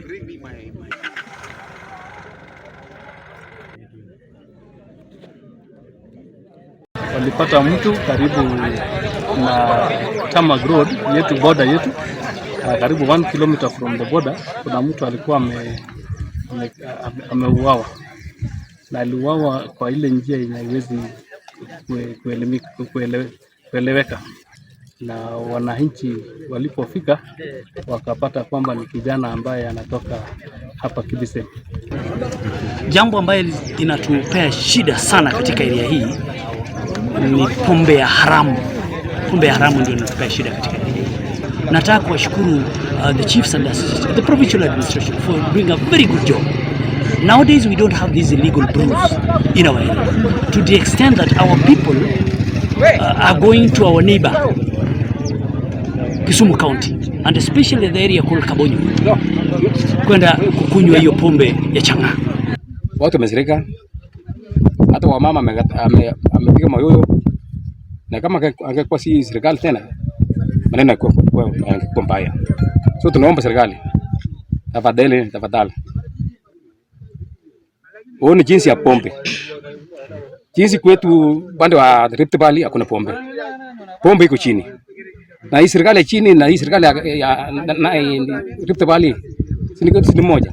Bring me my Walipata mtu karibu na Tarmac Road yetu, border yetu, karibu 1 kilometer from the border. Kuna mtu alikuwa ameuawa na aliuawa kwa ile njia yenye haiwezi kueleweka, na wananchi walipofika wakapata kwamba ni kijana ambaye anatoka hapa Kibisen. Jambo ambayo inatupea shida sana katika area hii ni pombe ya haramu. Pombe ya haramu ndio inatupea shida katika area hii. Nataka kuwashukuru the chiefs and the provincial administration for doing a very good job. Nowadays we don't have these illegal brews in our area to the extent that our people are going to our neighbor Kisumu County and especially the area called Kabonyo kwenda kukunywa hiyo pombe ya chang'aa. Watu wamesirika, hata wamama amepiga mayoyo, na kama angekuwa si serikali tena maneno yangekuwa mbaya. So tunaomba serikali, tafadhali, tafadhali, uone jinsi ya pombe, jinsi kwetu upande wa Rift Valley hakuna pombe, pombe iko chini, na hii serikali ya chini na hii serikali ya Rift Valley si ni moja.